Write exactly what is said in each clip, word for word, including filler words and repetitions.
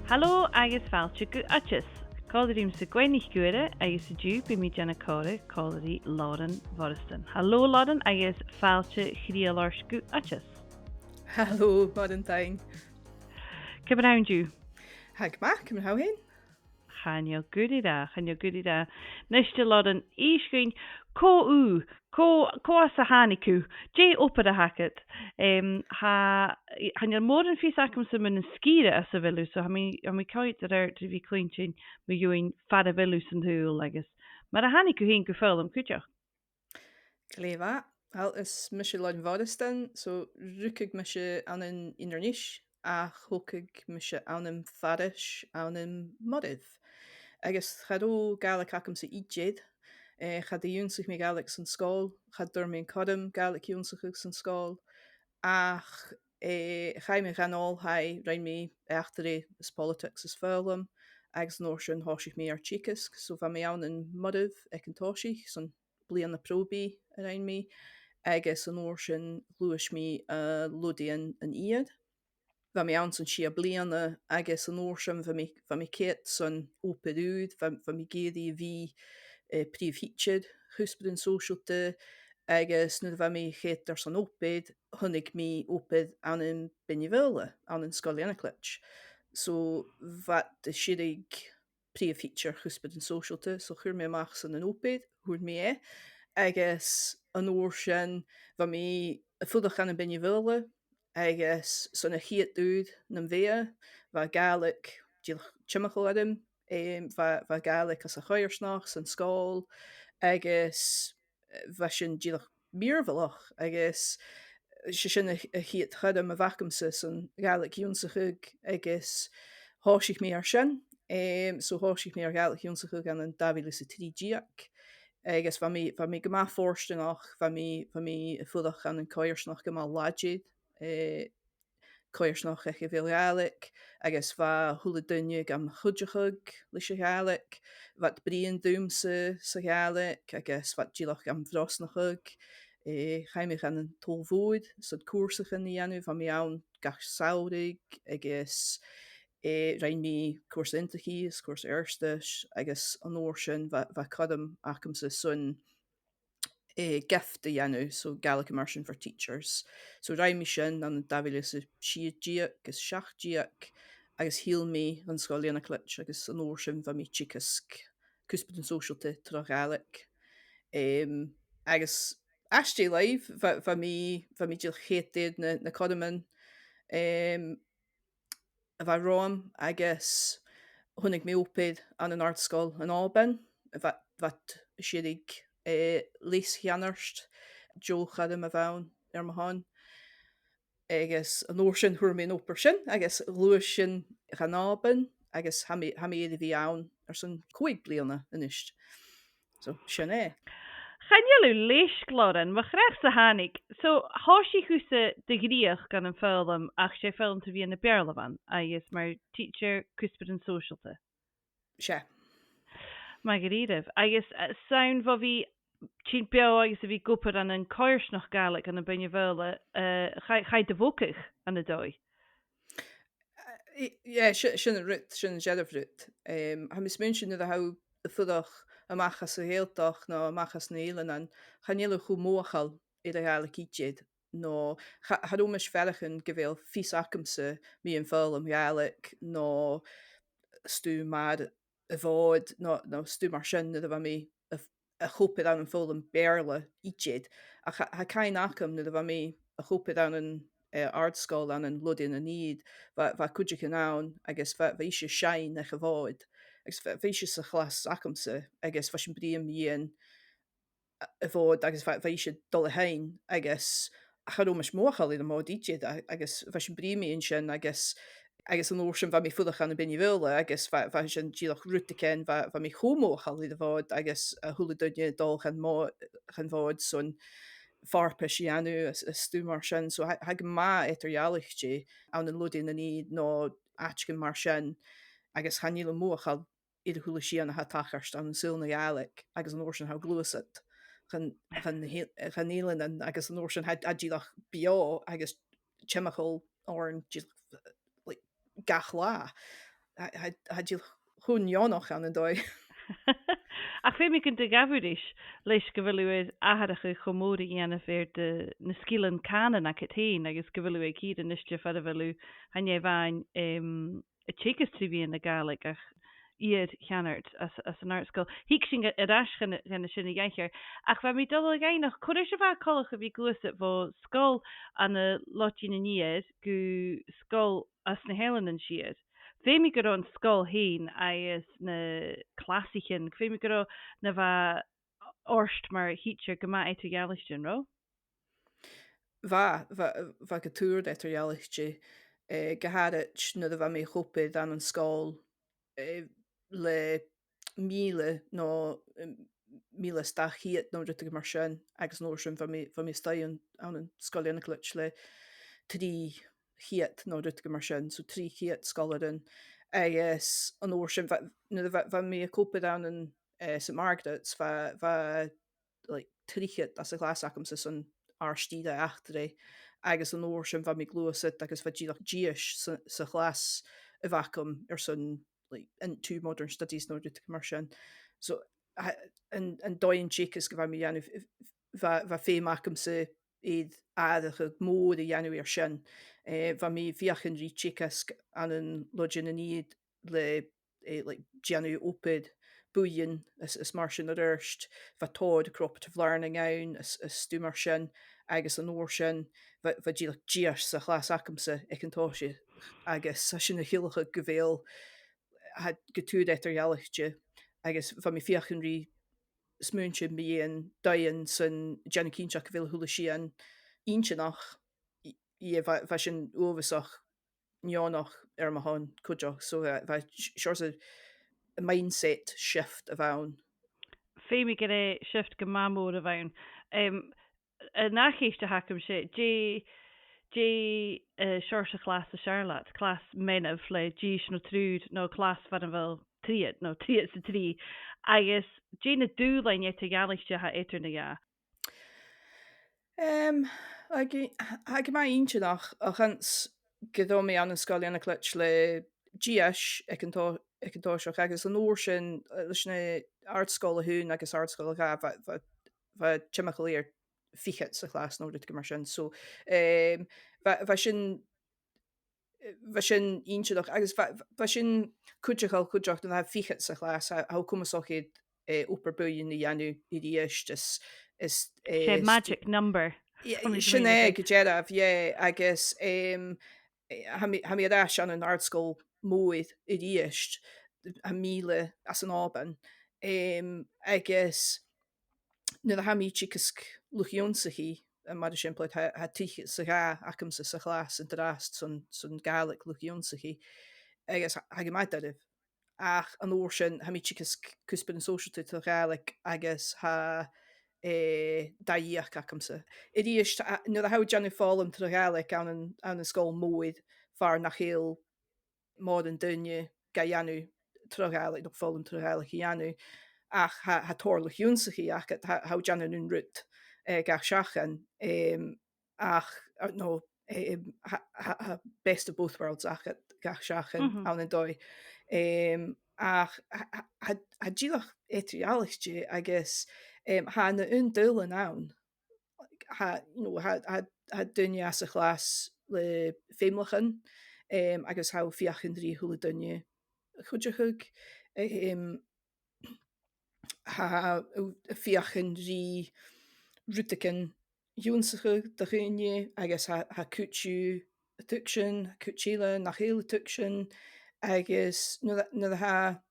Halò agus fàilte gu Oideas. Còmhla riumsa Gwen NicGuaire agus an-diugh bidh mi a' dèanamh còmhradh còmhla ri Lauren Mhoireasdan. Halò Lauren agus fàilte chridheil ort gu Oideas. Halò, mòran taing. Ciamar a tha thu an-diugh? Tha gu math, ciamar a tha thu fhèin? Chan eil gu ro mhath, chan eil gu ro mhath. Nise, Lauren, innis dhuinn, cò thu, cò, cò às a thàinig thu, dè an obair a th' agad? Em, tha, chan eil mòran fios agamsa mun an sgìre às a bheil thu, so tha mi, tha mi cinnteach gu bheil thu air a bhith a' cluinntinn mu dheidhinn far a bheil thu san t-saoghal agus mar a thàinig thu fhèin gu foghlam cuideachd. Glè mhath. Uill, is mise Lauren Mhoireasdan, so rugadh mise ann an Inbhir Nis, ach thogadh mise ann am Farais, ann am Moireibh. Agus cha robh Gàidhlig agamsa idir, eh, cha do dh'ionnsaich mi Gàidhlig san sgoil, cha d' fhuair mi an cothrom Gàidhlig ionnsachadh san sgoil, ach, eh, chaidh mi dhan oilthigh, rinn mi eachdraidh is politics is foghlam, agus an uair sin thòisich mi air teagasg, so bha mi ann am Moireibh aig an toiseach, son bliadhna pro-bì a rinn mi, agus an uair sin ghluais mi, eh, Lodaidhean an Iar. Bha mi ann son sia bliadhna, agus an uair sin bha mi, bha mi ceart son obair ùr, bha, bha mi ag iarraidh a bhith, eh, prìomh thidsear Chuspairean Sòisealta, agus nuair a bha mi ceart airson obair, chunnaic mi obair ann am Beinn na Faoghla, ann an Sgoil Lìonacleit. So, bha iad a' sireadh prìomh thidsear Chuspairean Sòisealta, so chuir mi a-mach son an obair, fhuair mi e, agus an uair sin bha mi a' fuireach ann am Beinn na Faoghla, agus son a' chiad uair nam bheatha, bha Gàidhlig dìreach timcheall orm, em, bha, bha Gàidhlig anns a' choimhearsnachd, san sgoil, agus bha sin dìreach mìorbhaileach, agus 's e sin a', a' chiad chothrom a bh' agamsa son Gàidhlig ionnsachadh, agus thòisich mi air sin. Em, so thòisich mi air Gàidhlig ionnsachadh ann an dà mhìle 's a trì deug, agus bha mi, bha mi gu math fortanach, bha mi, bha mi a' fuireach ann an coimhearsnachd gu math làidir, eh, coimhearsnachd aig a bheil Gàidhlig, agus bha a h-uile duine gam chuideachadh leis a' Ghàidhlig, bha iad a' bruidhinn riumsa sa Ghàidhlig, agus bha iad dìreach gam bhrosnachadh. Eh, chaidh mi dhan an t-Sabhal Mhòr, son cùrsaichean a dhèanamh, bha mi ann gach samhradh, agus, eh, rinn mi cùrsa inntrigidh is cùrsa adhartais, agus an uair sin bha, bha cothrom agamsa son eh, gift a dhèanamh, so Gaelic Immersion for Teachers. So rinn mi sin ann an dà mhìle 's a sia deug agus seachd deug, agus thill mi dhan Sgoil Lìonacleit, agus an uair sin bha mi a' teagasg Cuspairean Sòisealta tro Ghàidhlig. Em, agus às dèidh làimh, bha, bha mi, bha mi dìreach a' coimhead air na, na cothroman, em, a bha romham, agus chunnaic mi obair ann an Àrd-sgoil an Òbain, a bha, bha iad a' sireadh, eh, leas-cheannard, deagh chothrom a bh' ann air mo shon. Agus an uair sin fhuair mi an obair sin, agus ghluais sinn dhan Òban, agus tha mi, tha mi air a bhith ann airson còig bliadhna a-nis. So, sin e. Chan eil thu leisg, Lauren, mo chreach-sa thàinig. So, thòisich thusa do dhreuchd ann am foghlam, ach 's e foghlam tro mheadhan na Beurla a bh' ann, agus mar tidsear Cuspairean Sòisealta. 'S e. Math dha-rìribh. Agus, eh, 's ann bho bhith a' tighinn beò agus a bhith ag obair ann an coimhearsnachd Ghàidhlig ann am Beinn na Faoghla, eh, chaidh, chaidh do bhogadh ann an dòigh. Eh, yeah, si-, sin an rud, sin an dearbh rud. Em, tha mi a' smaointinn nuair a tha thu a' fuireach a-mach às a' Ghàidhealtachd no a-mach às na h-eileanan, chan eil thu cho mothachail air a' Ghàidhlig idir, no cha, cha robh mise a' faireachdainn gu bheil fios agamsa mu dheidhinn foghlam Gàidhlig, no 's tu mar a' Mhòd, no, no stuth mar sin nuair a bha mi a', a' copaidh ann am foghlam Beurla idir. Ach tha, tha cuimhne agam nuair a bha mi a' copaidh ann an, eh, àrd-sgoil ann an Lodaidhean an Iar, bha, bha cuideigin ann agus bha, bha ise a' seinn aig a' Mhòd. Agus bha, bha ise sa chlas agamsa agus bha sinn a' bruidhinn mu dheidhinn a', a' Mhòd agus bha, bha ise a' dol a sheinn agus cha robh mise mothachail air a' Mhòd idir a-, agus bha sinn a' bruidhinn mu dheidhinn sin agus, agus an uair sin bha mi a' fuireach ann am Beinn na Faoghla agus bha, bha sin dìreach rudeigin, bha, bha mi cho mothachail air a' Mhòd agus a h-uile duine a' dol dhan Mò-, dhan Mhòd son farpais a dhèanamh is, is stuth mar sin. So tha, tha e gu math eadar-dhealaichte ann an Lodaidhean an Iar no àiteigin mar sin agus chan eil thu mothachail air a h-uile sìon a tha a' tachairt ann an saoghal na Gàidhlig, agus an uair sin tha thu a' gluasad dhan, dhan na h-, dhan eileanan, agus an uair sin tha, tha e dìreach beò agus timcheall oirnn dìreach, like, gach latha. tha, tha, tha dìreach cho neònach ann an dòigh. Ach feumaidh gun do ghabh thu ris, leis gu bheil thu air atharrachadh cho mòr a dhèanamh air do, na sgilean cànain agad fhèin, agus gu bheil thu aig ìre a-niste far a bheil thu, chan e a-mhàin, em, a' teagasg tro mheadhan na Gàidhlig ach iar-cheannard anns, anns an àrd-sgoil. Thig sinn air ais chun, chun sin a dh'aithghearr. Ach bha mi dol a dh'fhaighneachd, cò ris a bha e coltach a bhith a' gluasad bho sgoil ann an Loch Dìnnear gu sgoil anns na h-Eileanan Siar. Feumaidh gun robh an sgoil fhèin agus na clasaichean, feumaidh gun robh na bha ort mar thidsear gu math eadar-dhealaichte, an robh? Bha, bha, bha gu tur eadar-dhealaichte, eh, gu h-àraid nuair a bha mi ag obair ann an sgoil, eh, le mìle no, em, mìle 's dà cheud no rudeigin mar sin, agus an uair sin bha mi, bha mi a-staigh ann, ann an Sgoil Lìonacleit le trì cheud no rudeigin mar sin, so trì cheud sgoilearan, agus an uair sin bha, nuair a bha, bha mi ag obair ann an, eh, St Margaret's, bha, bha like, trithead às a' chlas agamsa son àrd-ìre eachdraidh, agus an uair sin bha mi a' gluasad agus bha dìreach dithis sa, sa chlas a bh' agam airson, like, Int Two Modern Studies no rudeigin mar sin. So, a, an, an dòigh teagaisg a bha mi a' dèanamh, bha, bha feum agamsa air atharrachadh mòr a dhèanamh air sin. Eh, bha mi a' feuchainn ri teagasg ann an Loch Dìnnear Siar le, eh, like, dèanamh obair buidheann is, is mar sin air adhart. Bha tòrr cooperative learning ann is, is stuth mar sin, agus an uair sin bha, bha dìreach dithis sa chlas agamsa aig an toiseach, agus tha sin a' ciallachadh gu bheil, tha gu tur eadar-dhealaichte, agus bha mi a' feuchainn ri smaointinn mu dheidhinn dòighean son dèanamh cinnteach gu bheil a h-uile sìon inntinneach, i-, i-, bha, bha sin uabhasach neònach air mo shon cuideachd, so bha, bha s-, seòrsa mindset shift a bh' ann. Feumaidh gur e shift gu math mòr a bh' ann. Em, an ath cheist a th' agam-sa, dè, dè, eh, seòrsa clas as fheàrr leat, clas meanbh le dithis no triùir, no clas far a bheil trithead, no trithead 's a trì, agus dè na dùbhlain eadar-dhealaichte a tha eadar na dhà? Em, tha e, tha e math inntinneach, a chionn 's gun robh mi ann an Sgoil Lìonacleit le dithis aig an to-, aig an toiseach, agus an uair sin, eh, leis na àrd-sgoil a h-aon agus àrd-sgoil a dhà, bha, bha, bha timcheall air fichead sa chlas no rudeigin mar sin. So, em, bha, bha sin, bha sin inntinneach, agus bha, bha sin cuideachail, cuideachd, nuair a tha fichead sa chlas, tha, tha thu comasach air, eh, obair buidheann a dhèanamh a-rithist, is, is, 's e eh, magic number. Yeah, sin e, gu dearbh, yeah, agus, em, eh, tha mi, tha mi air ais ann an àrd-sgoil mòr a-rithist, tha mìle anns an Òban. Em, agus nuair a tha mi a' teagasg luchd-ionnsachaidh, eh, mar eisimpleir, tha, tha trithead 's a dhà agamsa sa chlas an-dràsta son, son Gàidhlig luchd-ionnsachaidh, agus tha, tha e gu math doirbh. Ach an uair sin, tha mi a' teagasg cuspairean sòisealta tro Ghàidhlig agus tha, eh, dà dheuc agamsa. A-rithist, a, nuair a tha thu a' dèanamh foghlam tro Ghàidhlig ann an, ann an sgoil mòr, far nach eil mòran daoine ga dhèanamh tro Ghàidhlig, no foghlam tro Ghàidhlig a dhèanamh, ach tha, tha tòrr luchd-ionnsachaidh agad, tha, tha thu a' dèanamh aon rud, eh, gach seachdain, em, ach, eh, no, em, tha, tha, tha best of both worlds agad gach seachdain, mhm, ann an dòigh. Em, ach tha, tha, tha, tha e dìreach eadar-dhealaichte agus, em, tha na aon dùbhlain ann, tha, you know, tha, tha, tha daoine às a' chlas le feumalachdan, em, agus tha thu a' feuchainn ri a h-uile duine a chuideachadh, em, tha thu a' feuchainn ri rudeigin ionnsachadh do dhaoine, agus tha, tha cuid dhiubh a' tuigsinn, cuid eile nach eil a' tuigsinn, agus nuair a, nuair a tha,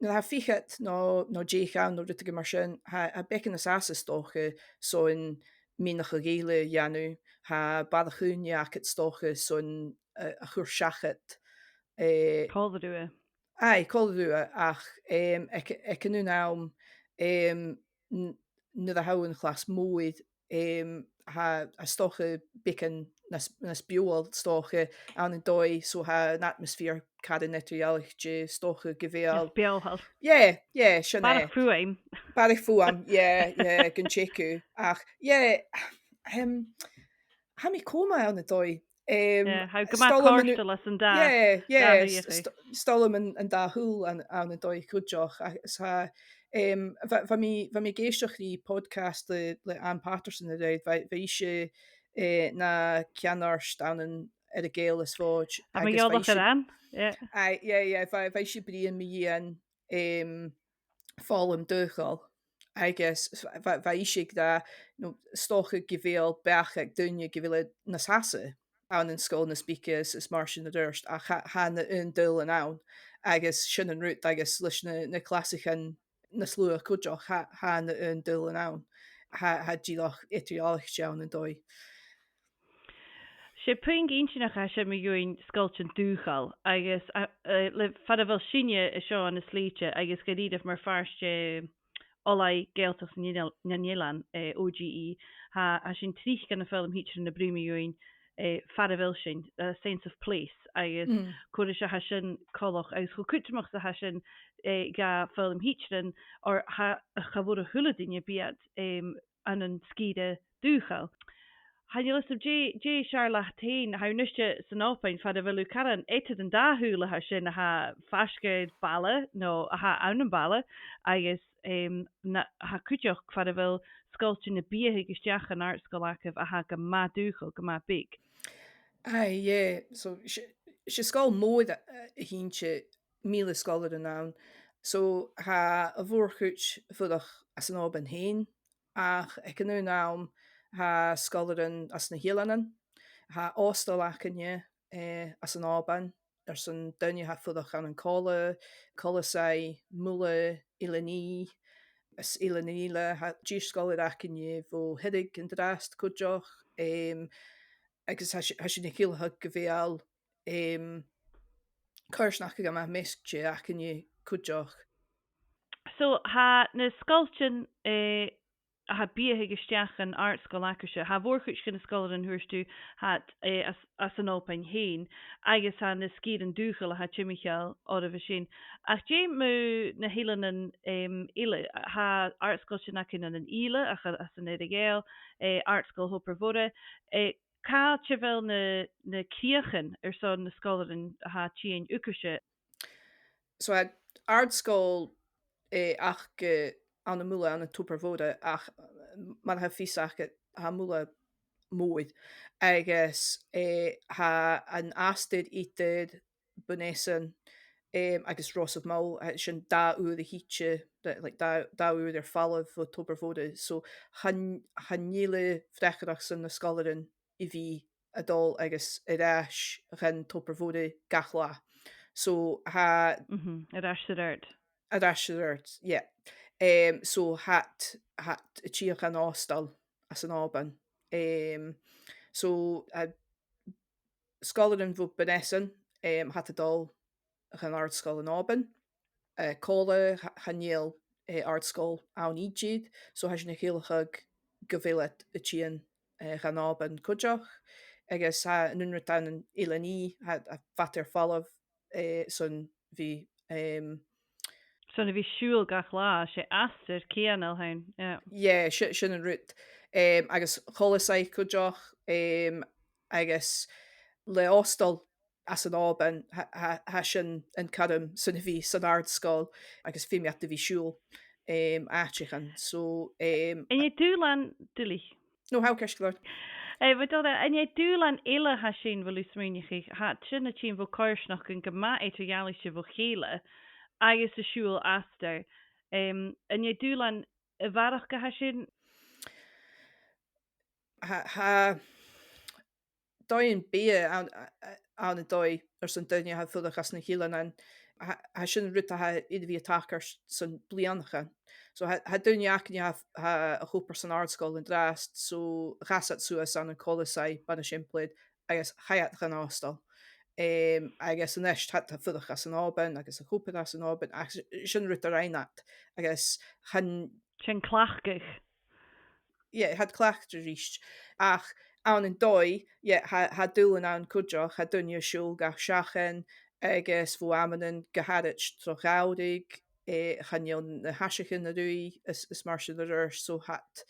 nuair a tha fichead no, no deich ann no rudeigin mar sin, tha, tha beagan nas fhasa 's dòcha son mìneachadh eile a dhèanamh, tha barrachd ùine agad 's dòcha son, eh, a chur seachad, eh, còmhla riutha. Aye, còmhla riutha, ach, em, aig, aig an aon àm, em, n-, nuair a tha thu ann an clas mòr, em, tha, tha 's dòcha beagan nas, nas beòthail 's dòcha ann an dòigh, so tha an atmosphere caran eadar-dhealaichte 's dòcha gu bheil. Nas beòthail. Yeah, yeah, sin e. Barrachd fuaim. Barrachd fuaim, yeah, yeah, gun teagamh. Ach, yeah, em, tha mi coma ann an dòigh Um, yeah, tha e gu math cofhurtail anns an dà, yeah, yeah, dà st- st- 's toil leam an, an dà shùil ann, ann an dòigh cuideachd. Agus tha, um, bha, bha mi, bha mi ag èisteachd ri podcast le, le Anne Patterson a-raoir, bha, bha ise, eh, na ceannard ann an Earra-Ghàidheal is Mòd. Tha mi eòlach air Anne, yeah. Aye, yeah, yeah, bha, bha ise a' bruidhinn mu dheidhinn, um, foghlam dhùthchail, agus bha, bha ise ag ràdh, no, 's dòcha gu bheil beachd aig daoine gu bheil e nas fhasa ann an sgoil nas bige is, is mar sin air adhart, ach tha, tha na aon dùbhlan ann, agus sin an rud, agus leis na, na clasaichean nas lugha cuideachd, tha, tha na aon dùbhlan ann, tha, tha dìreach eadar-dhealachadh ann an dòigh. 'S e puing inntinneach a tha sin mu dheidhinn sgoiltean dùthchail, agus a, a, le far a bheil sinne an seo ann an Slèite, agus gu dearbh mar phàirt de Oilthigh Gàidhealtachd nan Eilean, nan Eilean, eh, O G E, tha, tha sinn tric ann am foghlam thidsearan a' bruidhinn mu dheidhinn, eh, far a bheil sinn, a sense of place, agus cò ris a tha sin coltach, agus cho cudromach 's a tha sin, eh, dha foghlam thidsearan, oir tha, cha mhòr a h-uile duine a bhios iad, em, ann an sgìre dhùthchail. Chan eil fhios agam dè, dè as fheàrr leat fhèin, tha thu a-niste san Òban, far a bheil thu caran eadar an dà shùil a tha sin, a tha faisg air baile, no a tha ann am baile, agus, em, na, tha cuideachd far a bheil sgoiltean a' biathadh a-steach dhan àrd-sgoil agaibh a tha gu math dùthchail, gu math beag. Aye, yeah. So, 's e, 's e sgoil mòr a, a th' innte, mìle sgoilearan ann. So, tha a' mhòr-chuid a' fuireach anns an Òban fhèin, ach aig an aon àm tha sgoilearan às na h-eileanan, tha ostail againne, eh, anns an Òban, airson daoine a tha a' fuireach ann an Colla, Colasach, Muile, Eilean Ì, is eileanan eile, tha dithis sgoilearan againne bho Thiriodh an-dràsta cuideachd, em, agus tha si-, tha sinn a' ciallachadh gu bheil, em, coimhearsnachd gu math measgte againne cuideachd. So, tha na sgoiltean, eh, a tha biathadh a-steach dhan àrd-sgoil agaibhse, tha a' mhòr-chuid de na sgoilearan, thuirt thu, tha iad, eh, às, às an Òban fhèin, agus tha na sgìrean dùthchail a tha timcheall oirbh an sin. Ach dè mu na h-eileanan, em, eile, tha àrd-sgoiltean againn ann an Ìle, ach a-, às an Earra-Ghàidheal, eh, Àrd-sgoil Thobar Mhoire, eh, càit a bheil na, na crìochan airson na sgoilearan a tha a' tighinn thugaibhse? So, tha àrd-sgoil, eh, aca, eh, ann am Muile ann an Tobar Mhoire, ach, eh, mar a tha fios agad, tha Muile mòr, agus, eh, tha an astar eadar Bun Easain, em, agus Ros a' Mhòil, eh, sin dà uair a thìde, like, dà, dà uair air falbh bho Tobar Mhoire. So chan, chan eil e freagarrach airson na sgoilearan a bhith a' dol agus air ais dhan Tobar Mhoire gach latha. So tha... Mhm, air ais 's air adhart. Air ais 's air adhart, yeah. Em, so tha iad, tha iad a' tighinn dhan ostail anns an Òban. Em, so, eh, sgoilearan bho Bun Easain, em, tha iad a' dol dhan àrd-sgoil an Òbain. Eh, Colla, cha-, chan eil, eh, àrd-sgoil ann idir, so tha sinn a' ciallachadh gu bheil iad a' tighinn, eh, dhan Òban cuideachd, agus tha an aon rud ann an Eilean Ì, tha, tha iad fada air falbh, eh, son bhith, em, son a bhith a' siubhal gach latha, 's e astar cianail a th' ann, yeah. Yeah, si-, sin an rud. Em, agus Colasach cuideachd, em, agus le ostail anns an Òban, tha, tha, tha sin an cothrom son a bhith san àrd-sgoil agus feumaidh iad a bhith a' siubhal, em, àiteachan. So, em, an e dùbhlan, duilich? No, tha, ceart gu leòr. Eh, bha dol a ràdh, an e dùbhlan eile a tha sin, a bheil thu a' smaoineachadh, tha iad sin a' tighinn bho choimhearsnachdan gu math eadar-dhealaichte bho chèile agus a' siubhal astar. Em, an e dùbhlan a bharrachd a tha sin? Tha, tha dòighean beatha ann, a, a, ann an dòigh airson daoine a tha a' fuireach anns na h-eileanan. Tha, tha sin rud a tha air a bhith a' tachairt son bliadhnaichean. So tha, tha daoine againne a tha, tha ag obair san àrd-sgoil an-dràsta, so dh'fhàs iad suas ann an Colasach, mar eisimpleir, agus chaidh iad dhan ostail. Em, agus a-nis tha iad a' fuireach anns an Òban, agus ag obair anns an Òban, agus sin rud a rinn iad, agus chan... Sin cleachdadh. Yeah, tha iad cleachdte a-rithist. Ach ann an dòigh, yeah, tha, tha dùbhlan ann cuideachd, tha daoine a' siubhal gach seachdain, agus bho amannan gu h-àraid tro dh'fheabhras, eh, chan eil na h-aiseagan a' ruith is, is mar sin air adhart, so tha iad,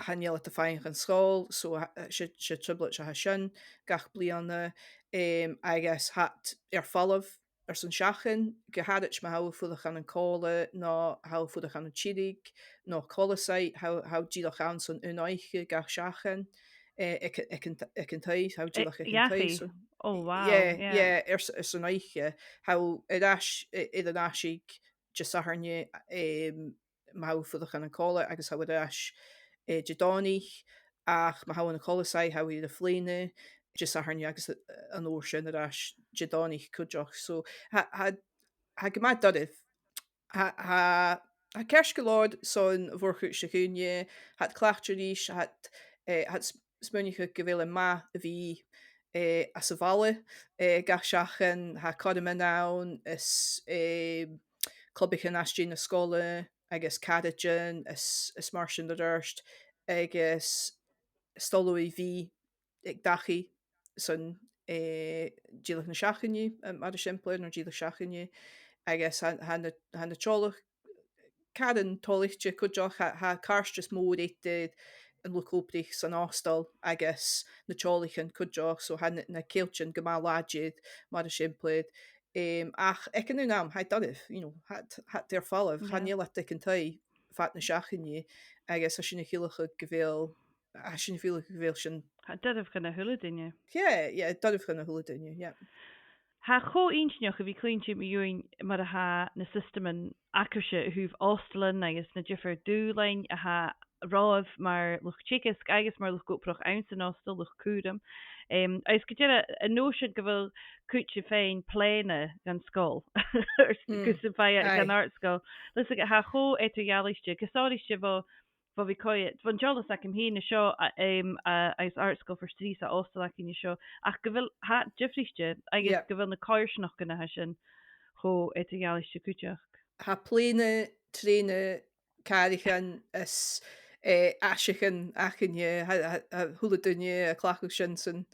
chan eil iad a' faighinn dhan sgoil, so tha, 's e, 's e trioblaid a tha sin gach bliadhna, em, agus tha iad air falbh airson seachdain, gu h-àraid ma tha thu a' fuireach ann an Comhairle, no tha thu a' fuireach ann an Tiriodh, no Colbhasa, tha, tha thu dìreach ann son aon oidhche gach seachdain, eh, aig, aig an, aig an taigh, tha thu dìreach aig an taigh, so, oh, wow, yeah, yeah, airson, airson oidhche. Tha thu air ais, eh, air an aiseag Disathairne, em, ma tha thu a' fuireach ann an Comhairle agus tha thu air ais, eh, Didòmhnaich, ach ma tha thu ann an Colbhasa, tha thu air a' phlèana Disathairne agus, eh, an uair sin air ais Didòmhnaich cuideachd. So, tha, tha, tha e gu math doirbh. Tha, tha, tha e ceart gu leòr son a' mhòr-chuid de dhaoine, tha iad cleachdte ris, tha iad, eh, tha iad s-, smaoineachadh gu bheil e math a bhith, eh, anns a' bhaile, eh, gach seachdain, tha cothroman ann, is, eh, clubaichean às dèidh na sgoile, agus caraidean, is, is mar sin air adhart, agus 's toil leotha a bhith aig dachaigh son, eh, dìreach na seachdain, em, mar eisimpleir, no dìreach seachdain, agus tha, tha na, tha na teaghlaichean caran toilichte cuideachd, tha, tha càirdeas mòr eadar an luchd-obrach san ostail agus na teaghlaichean cuideachd, so tha na, na ceiltean gu math làidir, mar eisimpleir. Em, ach aig an aon àm, tha e doirbh, you know, tha iad, tha iad air falbh, chan eil iad aig an taigh fad na seachdain, agus tha sin a' ciallachadh gu bheil, tha sin a' ciallachadh gu bheil sin, tha e doirbh dhan a h-uile duine. Yeah, yeah, doirbh dhan a h-uile duine, yeah. Tha e cho inntinneach a bhith a' cluinntinn mu dheidhinn mar a tha na siostaman agaibhse a thaobh ostalan agus na diofar dhùbhlain a tha romhaibh mar luchd-teagaisg agus mar luchd-obrach anns an ostail, luchd-cùraim. Em, agus gu dearbh, an nòisean gu bheil cuideigin a' faighinn plèana dhan sgoil, gus am faigh e dhan àrd-sgoil. Leis, tha e cho eadar-dhealaichte, gu sònraichte bho bho bhith a' coimhead, bhon eòlas agam fhìn an seo, a, em, a, agus Àrd-sgoil Phort Rìgh 's an ostail againn an seo, ach gu bheil, tha e diofraichte, agus gu bheil na coimhearsnachdan a tha sin cho eadar-dhealaichte cuideachd. Tha plèana, trèana, càraichean is, eh, aiseagan againne, tha, tha, tha a h-uile duine a' cleachdadh sin son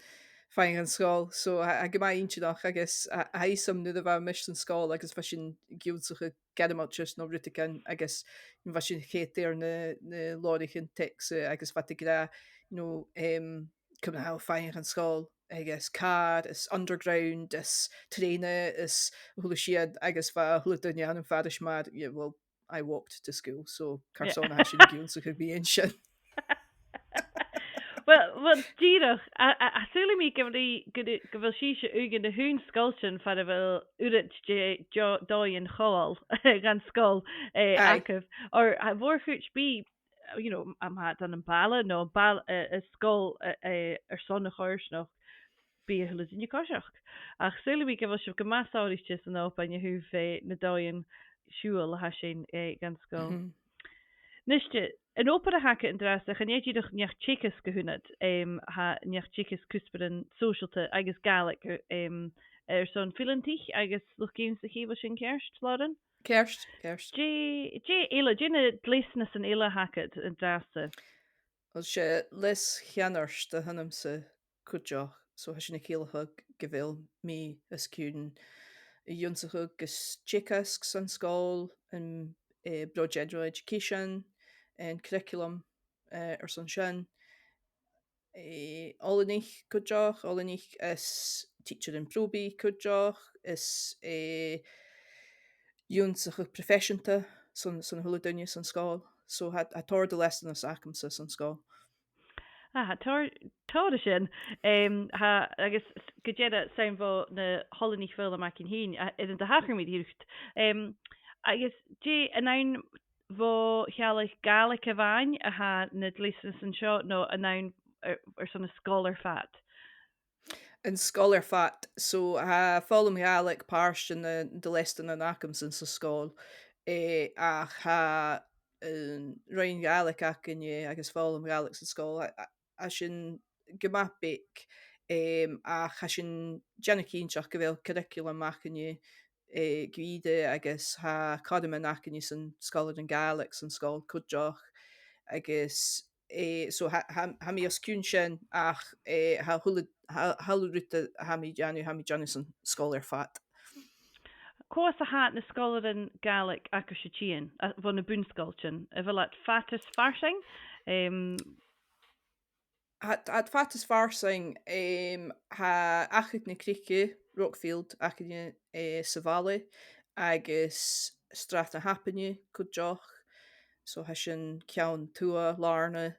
faighinn dhan sgoil. So, tha, tha e gu math inntinneach agus tha, tha fhios agam nuair a bha mise san sgoil agus bha sinn ag ionnsachadh Gearmailtis no rudeigin agus bha sinn a' coimhead air na, na leabhraichean teacsa agus bha iad ag ràdh, you know, em, ciamar a tha thu a' faighinn dhan sgoil agus càr is underground is trèana is a h-uile sìon agus bha a h-uile duine ann am faireachdainn mar, yeah, well, I walked to school, so carson a tha sinn ag ionnsachadh mu dheidhinn sin. Well, well, dìreach, a, a, a, saoilidh mi gu bheil, gu, gu bheil sibhse uile aig na h-aon sgoiltean far a bheil uiread de, de, dòighean call dhan sgoil, eh, agaibh. Or, a' mhòr-chuid bidh, you know, am faigh iad ann am baile, no bail-, eh, eh, sgoil, eh, eh, airson a' choimhearsnachd, bidh a h-uile duine a' coiseachd. Ach saoilidh mi gu bheil sibh gu math sònraichte san Òban a thaobh, eh, na dòighean siubhail a tha sin, eh, dhan sgoil. Mhm. Nise, an obair a th' agad an-dràsta, chan e dìreach neach-teagaisg a th' annad, em, tha neach-teagaisg cuspairean sòisealta agus Gàidhlig, em, airson fileantaich agus luchd-ionnsachaidh, a bheil sin ceart, Lauren? Ceart, ceart. Dè, dè eile, dè na dleastanasan eile a th' agad an-dràsta? Well, 's e leas-cheannard a th' annamsa cuideachd, so tha sin a' ciallachadh gu bheil mi os cionn ionnsachadh agus teagasg san sgoil, am, eh, bro general education, an curriculum, eh, airson sin. Eh, oileanaich cuideachd, oileanaich is tidsearan phròbhaidh cuideachd, is, eh, ionnsachadh proifeiseanta son, son a h-uile duine san sgoil. So tha, tha tòrr de leasanas agamsa san sgoil. Ah, tha tòrr, tòrr an sin. Em, tha, agus s-, gu dearbh, 's ann bho na h-oileanaich foghlam againn fhìn, a, air an do thachair mi riut. Em, agus dè, an ann bho shealladh Gàidhlig a-mhàin a tha na dleastanasan seo, no an ann air, airson an sgoil air fad? An sgoil air fad. So, tha foghlam Gàidhlig pàirt de na, de leasanan agamsa san sgoil, eh, ach tha an roinn Ghàidhlig againne agus foghlam Gàidhlig san sgoil, a, a, tha sin gu math beag, em, ach tha sinn a' dèanamh cinnteach gu bheil curriculum againne, eh, gu ìre agus tha cothroman againne son sgoilearan Gàidhlig san sgoil cuideachd agus, eh, so tha, tha, tha mi os cionn sin ach, eh, tha a h-uile, tha, tha a h-uile rud a tha mi a' dèanamh, tha mi a' dèanamh san sgoil air fad. Cò às a tha na sgoilearan Gàidhlig agaibhse a' tighinn, a, bho na bun-sgoiltean? A bheil iad fada is farsaing, Em, Tha, tha iad fada is farsaing, em, tha Achadh na Creige, Rockfield, Achadh na, eh, sa bhaile, agus Srath na h-Apainne cuideachd. So tha sin ceann tuath Làrna,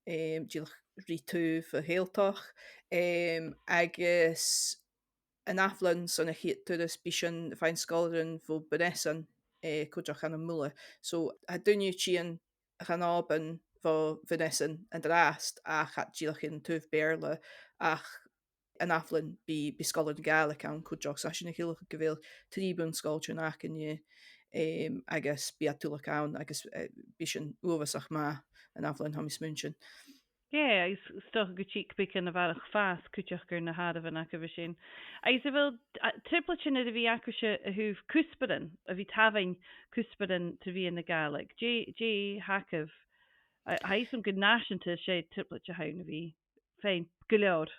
em, dìreach ri taobh a' Ghàidhealtachd, em, agus an ath-bhliadhna son a' chiad turas bidh sinn a' faighinn sgoilearan bho Bhun Easain, eh, cuideachd ann am Muile. So tha daoine a' tighinn dhan Òban bho Bhun Easain an-dràsta ach tha iad dìreach air an taobh Beurla, ach an ath-bhliadhna bidh, bidh sgoilearan Gàidhlig ann cuideachd. So tha sin a' ciallachadh gu bheil trì bun-sgoiltean againne, em, agus bidh iad uile ann agus, eh, bidh sin uabhasach math an ath-bhliadhna, tha mi a' smaointinn. Yeah, agus 's dòcha gun tig beagan a bharrachd fàs cuideachd air na h-àireamhan agaibh an sin. Agus a bheil, a, trioblaidean air a bhith agaibhse a thaobh cuspairean, a bhith a' tabhann cuspairean tro mheadhan na Gàidhlig? Dè, dè th' agaibh? A, tha fhios agam gu nàiseanta 's e trioblaid a th' ann a bhith faighinn gu leòr.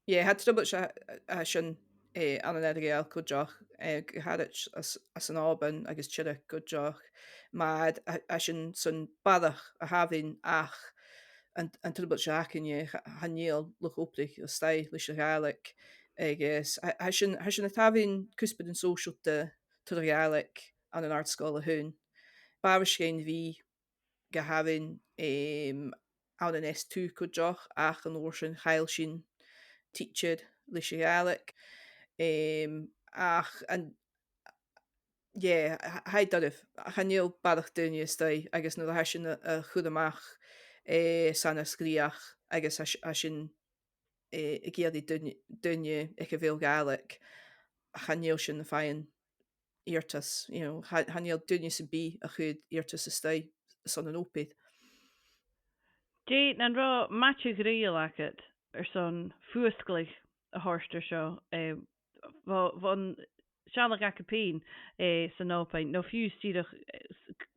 Yeah, tha trioblaid a, a, a sin, eh, ann an Earra-Ghàidheal cuideachd, eh, gu h-àraid às, às an Òban agus Tiriodh cuideachd, mar a, a sin son barrachd a thabhann ach an, an trioblaid a th' againne, cha, chan eil luchd-obrach a-staigh leis a' Ghàidhlig, agus tha, tha sin, tha sin a' tabhann cuspairean sòisealta tro Ghàidhlig ann an àrd-sgoil a th' ann. B' àbhaist dhuinn a bhith ga thabhann, em, ann an S two cuideachd, ach an uair sin chaill sinn teacher leis a' Ghàidhlig. Em, ach an, yeah, tha, tha e doirbh. Chan eil barrachd daoine a-staigh, agus nuair a tha sinn a', a' cur a-mach, eh, sanas-dreuchd, agus tha s-, tha sinn, eh, ag iarraidh duine, duine aig a bheil Gàidhlig, chan eil sinn a' faighinn iarrtas, you know, cha, chan eil duine sam bith a' cur iarrtas a-staigh son an obair. Dè, nan robh maide-ghruaidheil agad airson fuasgladh a thoirt air seo, eh, bho, bhon sealladh agad fhèin, eh, san Òban, no fiù 's dìreach, eh, s-, c-,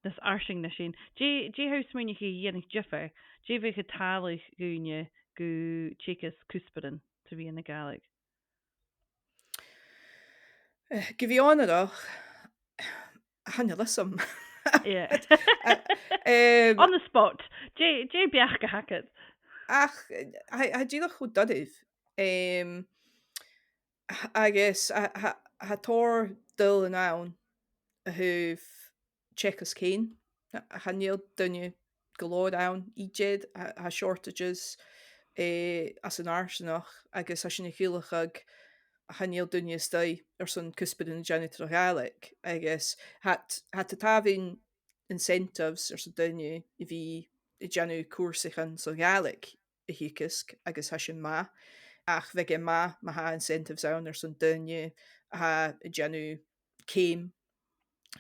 nas fharsainge na sin. Dè, dè tha thu a' smaoineachadh a dhèanadh diofar, dè bhiodh a' tàladh dhaoine gu teagasg cuspairean tro mheadhan na Gàidhlig? Eh, gu bhith onarach, chan eil fhios agam. Yeah. Eh, em, On the spot. Dè, dè beachd a th' agad? Ach, eh, tha, tha e dìreach cho doirbh. Em, agus tha, tha, tha tòrr dhuinn ann a thaobh teagasg fhèin. Chan eil daoine gu leòr ann idir, tha, tha shortages, eh, anns an fharsaingeachd, agus tha sin a' ciallachadh chan eil daoine a-staigh airson cuspairean a dhèanamh tro Ghàidhlig, agus tha iad, tha iad a' tabhann incentives airson daoine a bhith a' dèanamh cùrsaichean son Gàidhlig a theagasg, agus tha sin math. Ach bhiodh e math ma tha incentives ann airson daoine a tha a' dèanamh ceum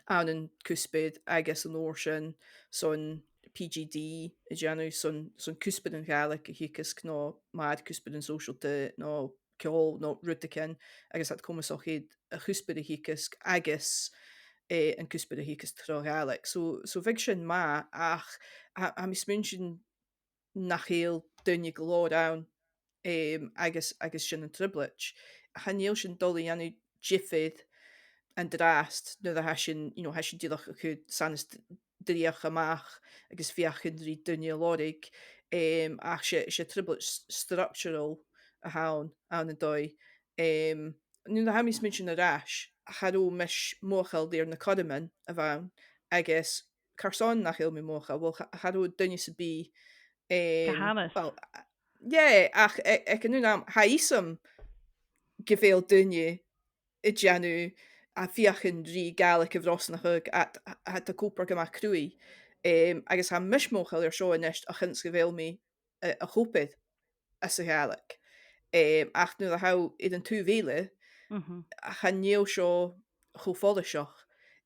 ann an cuspair agus an uair sin son P G D a dhèanamh son, son cuspairean Gàidhlig a theagasg no mar cuspairean sòisealta no ceòl no rudeigin, agus tha iad comasach air a' chuspair a theagasg agus, eh, an cuspair a theagasg tro Ghàidhlig. So, so bhiodh sin math, ach tha, tha mi a' smaointinn nach eil daoine gu leòr ann, em, agus, agus sin an trioblaid. Chan eil sin a' dol a dhèanamh diofar an-dràsta nuair a tha sinn, you know, tha sinn dìreach a' cur sanas d-, dreuchd a-mach agus feuchainn ri daoine a lorg, em, ach 's e, 's e trioblaid s-, structural a th' ann, ann an dòigh. Em, nuair a tha mi a' smaointinn air ais, cha robh mise mothachail air na cothroman a bh' ann, agus carson nach eil mi mothachail? Well, cha, cha robh duine sam bith, em, Ga thamas. Well, a-, yeah, ach a-, aig an aon àm, tha fhios agam gu bheil daoine a' dèanamh, a' feuchainn ri Gàidhlig a bhrosnachadh, a, a, a, a' cur gu math cruaidh. Em, agus tha mise mothachail air seo a-nis a chionn 's gu bheil mi a, a' cur às a' Ghàidhlig. Em, ach nuair a tha thu air an taobh eile, mhm, chan eil seo cho follaiseach,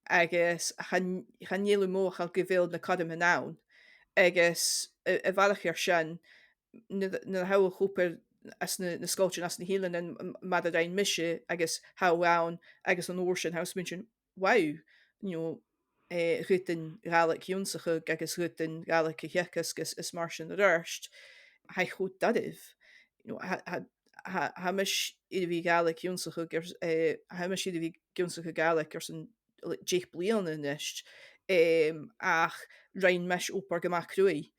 agus chan, chan eil thu mothachail gu bheil na cothroman ann. Agus a, a bharrachd air sin, nuair, nuair a tha thu a' cur às na, na sgoiltean anns na h-eileanan, m-, mar a rinn mise, agus tha thu ann, agus an uair sin tha thu a' smaointinn, wow, you know, eh, rudan Gàidhlig ionnsachadh agus rudan Gàidhlig a theagasg is, is mar sin air adhart, tha e cho doirbh. You know, tha, tha, tha, tha mise air a bhith Gàidhlig ionnsachadh air, eh, tha mise air a bhith ag ionnsachadh Gàidhlig airson, like, deich bliadhna a-nis, em, ach rinn mise obair gu math cruaidh,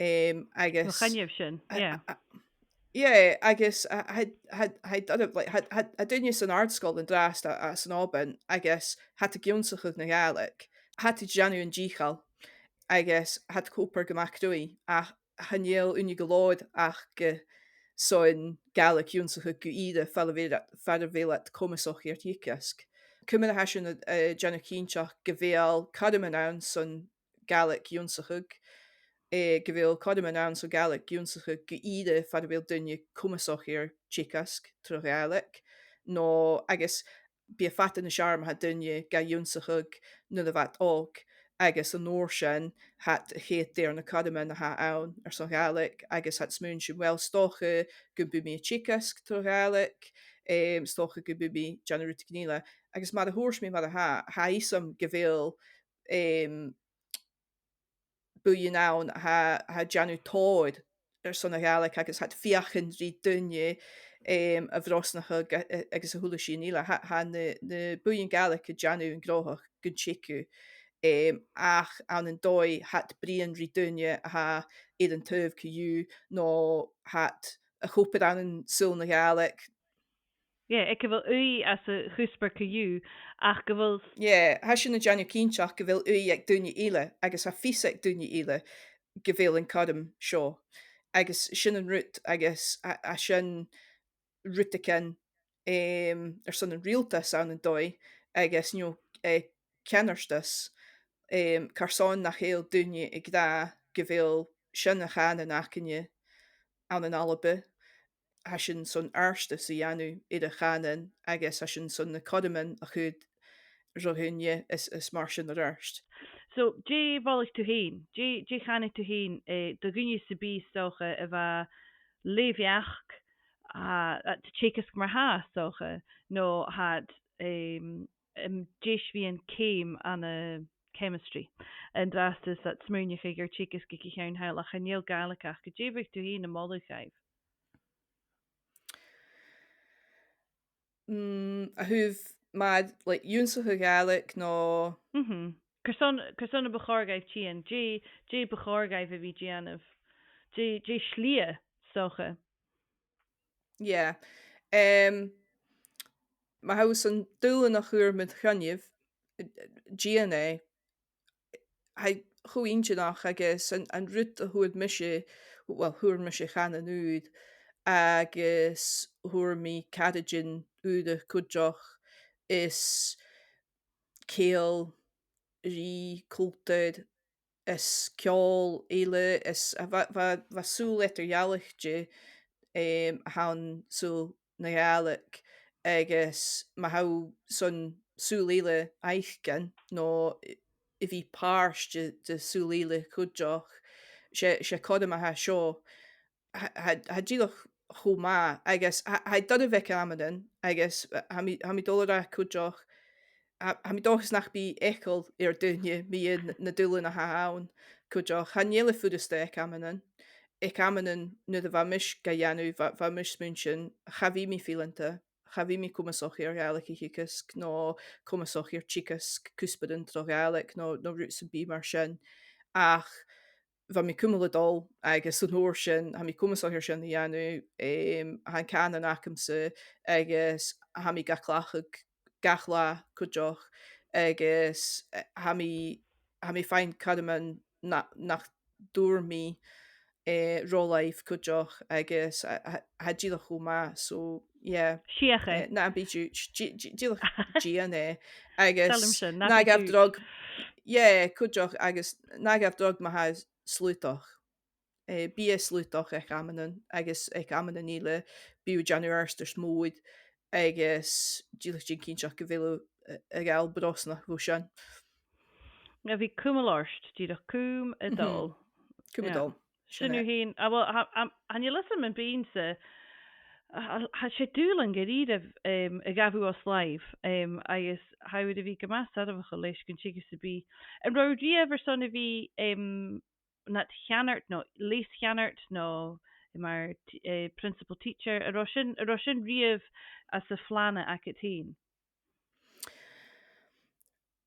Um, agus... Mo choinneamh sin, yeah. Yeah, agus tha, tha, tha, tha, like, tha, tha, tha daoine san àrd-sgoil an-dràsta, a, san Òban, agus tha iad ag ionnsachadh na Gàidhlig, tha iad a' dèanamh an dìcheall, agus tha iad ag obair gu math cruaidh, ach chan eil ùine gu leòr aca son Gàidhlig ionnsachadh gu ìre far a bheil, far a bheil iad comasach air teagasg. Ciamar a tha sinn a', a' dèanamh cinnteach gu bheil cothroman ann son Gàidhlig ionnsachadh, eh, gu bheil cothroman ann son Gàidhlig ionnsachadh gu ìre far a bheil duine comasach air teagasg tro Ghàidhlig, no agus bidh e fada nas fheàrr ma tha duine ga ionnsachadh nuair a bha iad òg, agus an uair sin, tha iad a' coimhead air na cothroman a th' ann airson Gàidhlig, agus tha iad a' smaoineachadh, uill, 's dòcha gum bi mi a' teagasg tro Ghàidhlig, em, 's dòcha gum bi mi a' dèanamh rudeigin eile. Agus mar a thuirt mi mar-thà, tha fhios agam gu bheil, em, buidheann ann a tha, tha a' dèanamh tòrr airson a' Ghàidhlig agus tha iad a' feuchainn ri daoine, em, a bhrosnachadh a-, a-, agus a h-uile sìon eile. Tha, tha na, na buidhnean Gàidhlig a' dèanamh an gnothach gun teagamh, em, ach ann an dòigh tha iad a' bruidhinn ri daoine a tha air an taobh co-dhiù, no tha iad a' còmhradh ann an saoghal na Gàidhlig. Yeah, aig a bheil ùidh anns a' chuspair co-dhiù, ach gu bheil... Yeah, tha sin a' dèanamh cinnteach gu bheil ùidh aig daoine eile, agus tha fios aig daoine eile gu bheil an cothrom seo. Agus sin an rud, agus tha, tha sin rudeigin, em, airson an riaghaltas ann an dòigh, agus, you know, eh, ceannardas, em, carson nach eil daoine ag ràdh gu bheil sin a' chànan againne ann an Alba, tha sinn son àrdachadh a dhèanamh air a' chànan agus tha sinn son na cothroman a chur ro dhaoine is, is mar sin air adhart. So, dè mholaidh tu fhèin? Dè, dè chanadh tu fhèin, eh, do dhuine sam bith 's dòcha a bha leth-bheachd, a, a' teagasg mar-thà 's dòcha, no tha iad, em, em, deiseil air ceum ann an chemistry. An-dràsta 's iad a' smaoineachadh air teagasg aig a' cheann thall ach chan eil Gàidhlig aca. Dè bhiodh tu fhèin a' moladh dhaibh? Mm, a thaobh mar, like, ionnsachadh Gàidhlig no... Mhm. Carson, carson a bu chòir dhaibh tighinn? Dè, dè bu chòir dhaibh a bhith a' dèanamh? Dè, dè slighe, 's dòcha? Yeah. Em, ma tha thu son dùbhlanach a chur mur choinneamh, dèan e. Tha e cho inntinneach agus an, an rud a fhuair mise, well, fhuair mise chànan ùr agus fhuair mi caraidean ùra cuideachd is ceangal ri cultar is ceòl eile is a bha, bha, bha saoghal eadar-dhealaichte, em, a th' ann saoghal na Gàidhlig agus ma tha thu son saoghal eile fhaicinn no a bhith pàirt de, de shaoghal eile cuideachd, 's e, 's e cothrom a tha seo. Tha, tha, tha e dìreach cho math, agus tha, tha e doirbh aig amannan, agus tha mi, tha mi dol a ràdh cuideachd, tha, tha mi an dòchas nach bi eagal air daoine mu dheidhinn na dùbhlain a th' ann cuideachd. Chan eil e furasta aig amannan. Aig amannan, nuair a bha mise ga dhèanamh, bha, bha mise a' smaoineachadh, cha bhi mi fileanta, cha bhi mi comasach air Gàidhlig a theagasg, no comasach air teagasg cuspairean tro Ghàidhlig, no, no rud sam bith mar sin. Ach bha mi cumail a' dol, agus an uair sin, tha mi comasach air sin a dhèanamh, em, tha an cànan agamsa, agus tha mi ga cleachdadh gach latha cuideachd, agus, eh, tha mi, tha mi a' faighinn cothroman na, nach d' fhuair mi, eh, ro làimh cuideachd, agus tha, tha, tha e dìreach cho math, so, yeah. Sìoch e. Eh, na bi diùid, di-, di-, dìreach dèan e. Agus saoilidh mi sin, na bi gabh diùid. Dragh, yeah, cuideachd, agus na gabh dragh ma tha e slaodach. Eh, bidh e slaodach aig amannan, agus aig amannan eile, bidh thu a' dèanamh adhartas mòr, agus dìreach dèan cinnteach gu bheil thu, eh, a' gabhail brosnachadh bho sin. A bhith cumail ort, dìreach cùm a' dol. Cùm a' dol. Sin thu fhèin. Ah, well, tha, tha, chan eil fhios agam am bi sibhse, tha, tha, tha sibh dùbhlan gu dearbh, em, a ghabh os làimh, em, agus tha thu air a bhith gu math soirbheachail leis gun teagamh sam bith. An robh thu riamh airson a bhith, em, nad cheannard no leas-cheannard no mar t-, eh, principal teacher, an robh sin, an robh sin riamh anns a' phlana agad fhèin?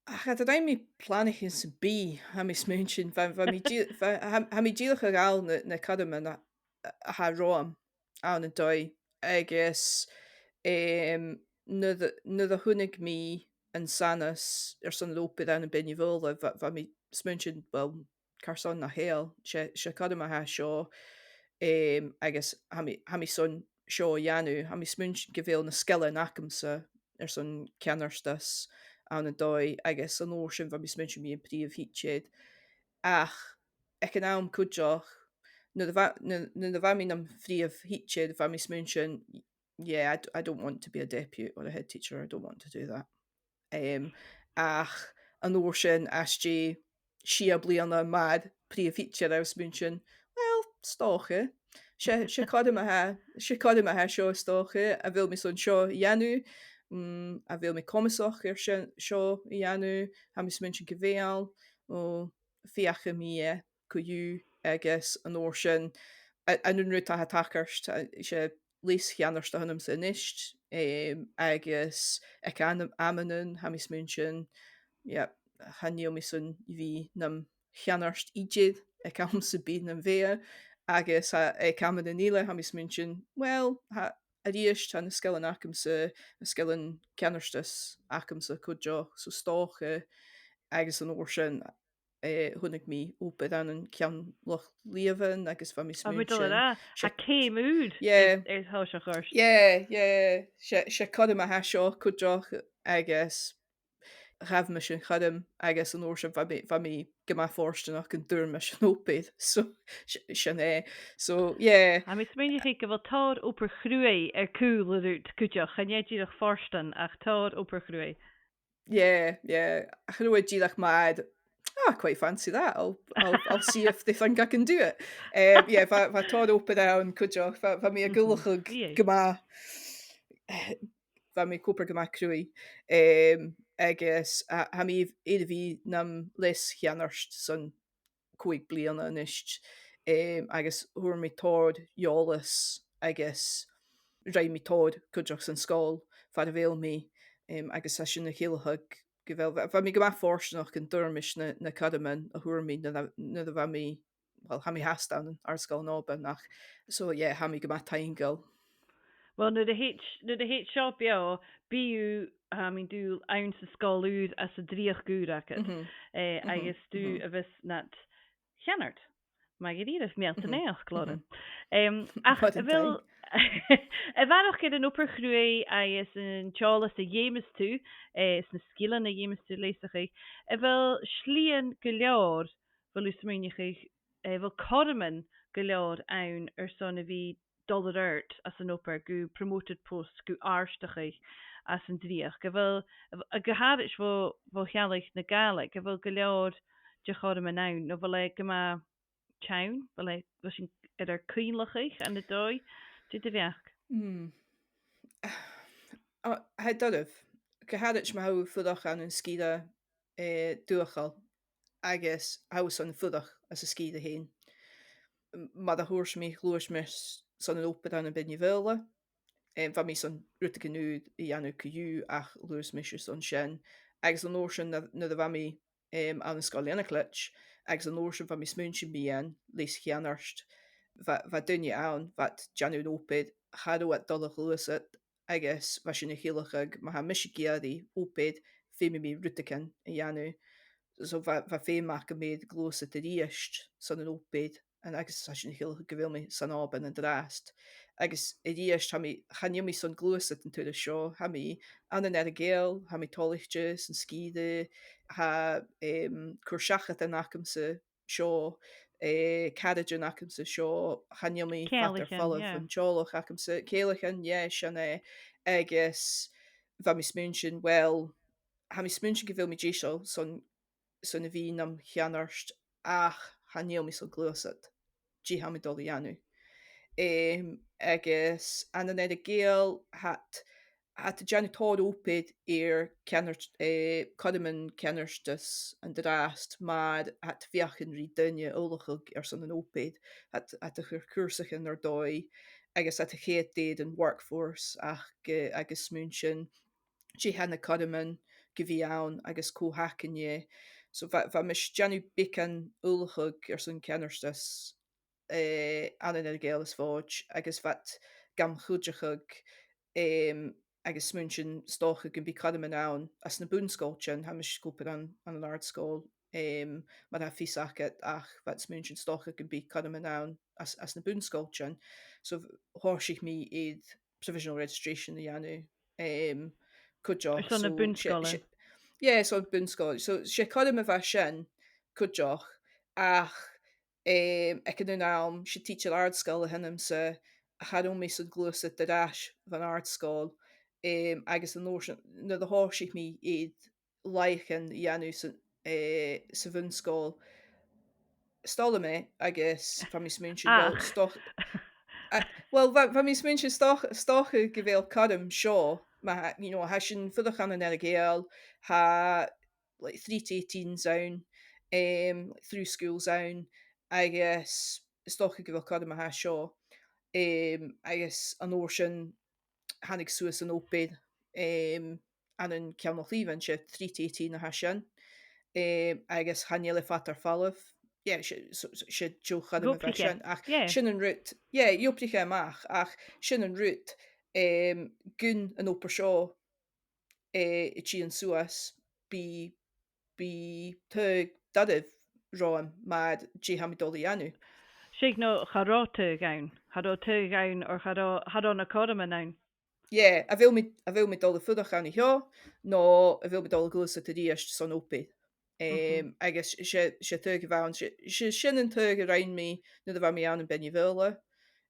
Ach cha do rinn mi planaichean sam bith, tha mi a' smaointinn, bha, bha mi dì-, bha, tha, tha mi dìreach a' gabhail na, na cothroman a, a tha romham ann an dòigh, agus, em, nuair a, nuair a chunnaic mi an sanas airson an obair ann am Beinn na Faoghla, bha, bha mi a' smaointinn, well, carson nach eil, 's e, 's e cothrom a tha seo, em, agus tha mi, tha mi son seo a dhèanamh, tha mi a' smaointinn gu bheil na sgilean agamsa airson ceannardas ann an dòigh, agus an uair sin bha mi a' smaointinn mu dheidhinn prìomh thidsear. Ach aig an àm cuideachd, nuair a bha, nuair, nuair a bha mi nam phrìomh thidsear, bha mi a' smaointinn, yeah, I d-, I don't want to be a deputy or a head teacher, I don't want to do that. Em, ach an uair sin, às dèidh sia bliadhna mar prìomh thidsear, I was a' smaointinn, well, 's dòcha. 'S e, 's e cothrom a tha, 's e cothrom a tha seo, 's dòcha, a bheil mi son seo a dhèanamh, mm, a bheil mi comasach air sin, seo a dhèanamh, tha mi a' smaointinn gu bheil, o, feuchaidh mi e co-dhiù, agus an uair sin, a-, an aon rud a tha a' tachairt, a, 's e leas-cheannard a th' annamsa a-nis, em, agus aig am-, amannan, tha mi a' smaointinn, yeah, chan eil mi son a bhith nam cheannard idir aig àm sam bith nam bheatha, agus, a, aig amannan eile, tha mi a' smaointinn, well, tha, a-rithist, tha na sgilean agamsa, na sgilean ceannardas agamsa cuideachd, so 's dòcha, agus an uair sin, eh, chunnaic mi obair ann an Ceann Loch Lìobhann agus bha mi a' smaointinn, tha ceum ùr, yeah, air, air thoiseach ort. Yeah, yeah. 'S e, 's e cothrom a tha seo cuideachd agus ghabh mise an cothrom agus an uair sin bha mi, bha mi gu math fortanach gun d' fhuair mise an obair. So, s-, sin e. So, yeah. Tha mi a' smaoineachadh gu bheil tòrr obair chruaidh air cùl a' rud cuideachd. Chan e dìreach fortan ach tòrr obair chruaidh. Yeah, yeah. Ach an uair dìreach mar, "Oh, I quite fancy that. I'll, I'll, I'll see if they think I can do it." Um, yeah, bha, bha tòrr obair ann cuideachd. Bha, bha mi ag ullachadh gu math, bha mi ag obair gu math cruaidh. Um, agus, a, tha mi air a bhith nam leas-cheannard son còig bliadhna a-nis, um, agus fhuair mi tòrr eòlas agus rinn mi tòrr cuideachd san sgoil far a bheil mi, um, agus tha sin a' ciallachadh gu bheil, bha, bha mi gu math fortanach gun d' fhuair mise na, na cothroman a fhuair mi nuair a, nuair a bha mi, well, tha mi fhathast ann an Àrd-sgoil an Òbain, ach, so, yeah, tha mi gu math taingeil. Well, nuair a thèid, nuair a thèid seo beò, bidh thu, tha mi an dùil, anns an sgoil ùr anns an dreuchd ùr agad, eh, agus tu a bhios nad cheannard. Math dha-rìribh, meal do naidheachd, Lauren. Em, ach a bheil, a bharrachd air an obair chruaidh agus an t-eòlas a dh'fheumas tu, eh, is na sgilean a dh'fheumas tu leasachadh, a bheil slighean gu leòr, a bheil thu a' smaoineachadh, eh, a bheil cothroman gu leòr ann airson a bhith dol air adhart anns an obair, gu promoted post, gu àrdachadh anns an dreuchd? A bheil, a, gu h-àraid bho, bho shealladh na Gàidhlig, a bheil gu leòr de chothroman ann, no a bheil e gu math teann, a bheil e, a bheil sinn air ar cuimhneachadh ann an dòigh, dè do bheachd? Mm. Ah, tha e doirbh. Gu h-àraid ma tha thu a' fuireach ann an sgìre, eh, dùthchail agus tha thu son fuireach anns an sgìre fhèin. M-, mar a thuirt mi, ghluais mise son an obair ann am Beinn na Faoghla. Em, bha mi son rudeigin ùr a dhèanamh co-dhiù ach ghluais mise son sin. Agus an uair sin nuair, nuair a bha mi, em, ann an Sgoil Lìonacleit, agus an uair sin bha mi a' smaointinn mu dheidhinn leas-cheannard, bha, bha daoine ann, bha iad a' dèanamh an obair, cha robh iad dol a ghluasad, agus bha sin a' ciallachadh, ma tha mise ag iarraidh obair, feumaidh mi rudeigin a dhèanamh. So bha, bha feum agam air gluasad a-rithist son an obair, an, agus tha sin a' ciallachadh gu bheil mi san Òban an-dràsta. Agus a-rithist, tha mi, chan eil mi son gluasad an turas seo, tha mi ann an Earra-Ghàidheal, tha mi toilichte san sgìre, tha, em, cur-seachadan agamsa seo, eh, caraidean agamsa seo, chan eil mi fada air falbh bhon teaghlach agamsa, cèileagan, yeah, sin e, agus bha mi a' smaointinn, well, tha mi a' smaointinn gu bheil mi deiseil son, son a bhith nam cheannard, ach chan eil mi son gluasad. Dè tha mi dol a dhèanamh? Em, agus ann an Earra-Ghàidheal, tha iad, tha iad a' dèanamh tòrr obair air ceannard-, eh, cothroman ceannardas an-dràsta, mar tha iad a' feuchainn ri daoine ullachadh airson an obair, tha iad, tha iad a' cur cùrsaichean air dòigh, agus tha iad a' coimhead air an workforce ach, eh, agus a' smaointinn, dè tha na cothroman, gu bhith ann agus cò th' againne. So bha, bha mise a' dèanamh beagan ullachadh airson ceannardas, eh, ann an Earra-Ghàidheal is Mhòid, agus bha iad gam chuideachadh, em, agus smaointinn 's dòcha gum bi cothroman ann anns na bun-sgoiltean, tha mise ag obair ann, ann an àrd-sgoil, em, mar a tha fios agad, ach bha iad a' smaointinn 's dòcha gum bi cothroman ann anns, anns na bun-sgoiltean. So thòisich mi air provisional registration a dhèanamh, em, cuideachd. Airson na bun-sgoile? Yeah, airson bun-sgoil. So 's e cothrom a bha sin cuideachd, ach, em, aig an aon àm, 's e tidsear àrd-sgoile a th' annamsa, cha robh mi airson gluasad air ais bhon àrd-sgoil, em, agus an uair sin, nuair a thòisich mi air làithean a dhèanamh sa, eh, sa bhun-sgoil, 's toil leam e, agus bha mi a' smaointinn, well, 's dòch-, a, well, bha, bha mi a' smaointinn 's dòch-, 's dòcha gu bheil cothrom seo, ma tha, you know, tha sinn a' fuireach ann an Earra-Ghàidheal, tha, like, three to eighteens ann, em, like, through schools ann, agus 's dòcha gu bheil cothrom a tha seo, em, agus an uair sin thàinig suas an obair, em, ann an Ceann Loch Lìobhann, 's e three to eighteen a tha sin, em, agus chan eil e fada air falbh. Yeah, 's e, so, so, 's e deagh chothrom a bha sin, ach sin an rud, yeah, dh'obraich e a-mach, ach sin an rud, em, gun an obair seo, eh, a' tighinn suas, bidh, bidh taghadh doirbh romham mar dè tha mi dol a dhèanamh. 'S e, no, cha robh taghadh ann. Cha robh taghadh ann, or cha robh, cha robh na cothroman ann. Yeah, a bheil mi, a bheil mi dol a dh'fhuireach ann a sheo, no a bheil mi dol a ghluasad a-rithist son obair. Em, agus 's e, 's e taghadh a bh' ann, 's e, 's e sin an taghadh a rinn mi nuair a bha mi ann am Beinn na Faoghla,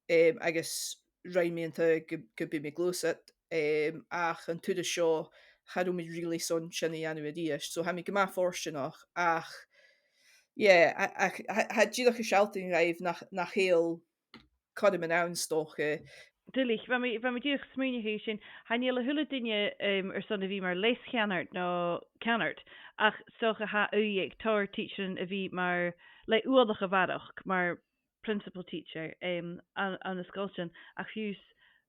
em, agus rinn mi an taghadh gu, gum bi mi a' gluasad, em, ach an turas seo, cha robh mi really son sin a dhèanamh a-rithist. So tha mi gu math fortanach, ach, yeah, a, a, a, tha e dìreach a' sealltainn dhuibh nach, nach eil cothroman ann 's dòcha. Duilich, bha mi, bha mi dìreach a' smaoineachadh sin, chan eil a h-uile duine, em, airson a bhith mar leas-cheannard no ceannard, ach 's dòcha tha ùidh aig tòrr tidsearan a bhith mar, le uallach a bharrachd, mar principal teacher, em, ann, ann an sgoiltean, ach fiù 's